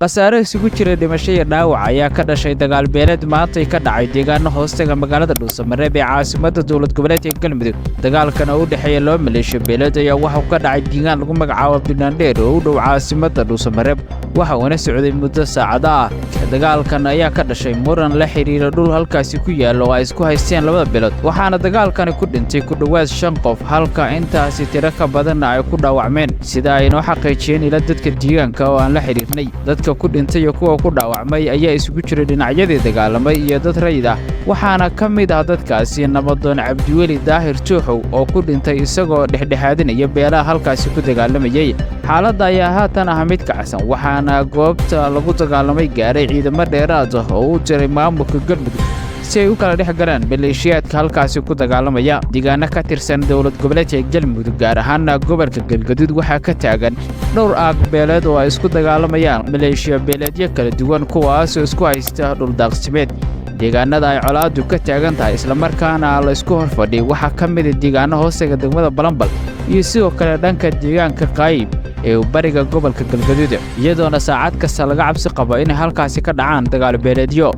Khasaare isugu jira dhimasho iyo dhaawac ayaa ka dhashay dagaal beeleed maantay ka dhacay deegaano hoostaga magaalada Dhuusamareeb ee caasimadda dowlad goboleedka Galmudug. Dagaalkan oo u dhexeeya laba maleeshiyo beeleed ayaa waxauu ka dhacay deegaan lagu magacaabo Binaandheer oo u dhow caasimadda Dhuusamareeb, waxa uuna socday muddo saacado ah. Dagaalkan ayaa ka dhashay muran la xidhiira dhul halkaasi ku yaalla oo ay isku haysteen labada beelood, waxaana dagaalkani ku dhintay ku dhowaad 5 qof, halka intaasi tiro ka badanna ay ku dhaawacmeen, sida ay noo xaqiijiyeen ila dadka deegaanka oo aan la xidhiirnay. Dadka ku dhintay iyo kuwa ku dhaawacmay ayaa isugu jiray dhinacyadii dagaalamay iyo dad rayid ah, waxaana ka mid ah dadkaasi nabadoon Cabdiweli Daahir Tuuxow oo ku dhintay isagoo dhexdhexaadinaya beelaha halkaasi ku dagaalamayey. Xaaladda ayaa haatan ah mid kacsan, waxaana goobta lagu dagaalamay gaaray ciidamo dheeraad ah oo u diray maamulka Galmudug si ay u kala dhex galaan maleeshiyaadka halkaasi ku dagaalamaya. Deegaano ka tirsan dowlad goboleedka Galmudug, gaar ahaana gobolka Galgaduud, waxaa ka taagan dhowr aag beeleed oo ay isku dagaalamayaan maleeshiya beeleedyo kala duwan, kuwaasoo isku haysta dhuldaaqsimeed. Deegaanada ay colaaddu ka taagan tahay islamarkaana la isku hor fadhiy waxaa ka mida deegaano hoostaga degmada Balambal iyo sidoo kale dhanka deegaanka Qaayib ee bariga gobolka Galgaduud, iyadoona saacad kasta laga cabsi qabo inay halkaasi ka dhacaan dagaal beeleedyo.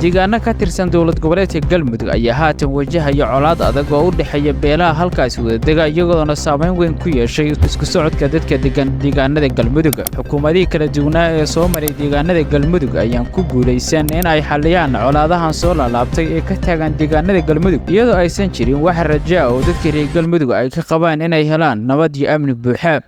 Deegaano ka tirsan dowlad goboleedka Galmudug ayaa haatan wajahaya colaad adag oo u dhexeeya beelaha halkaasi wadadega, iyagoona saamayn weyn ku yeeshay isku socodka dadka degan deegaanada Galmudug. Xukuumadihii kala duwanaa ee soo maray deegaanada Galmudug ayaan ku guulaysan in ay xalliyaan colaadahan soo laalaabtay ee ka taagan deegaanada Galmudug, iyadoo aysan jirin wax rajaa oo dadka reer Galmudug ay ka qabaan inay helaan nabad iyo amni buuxa.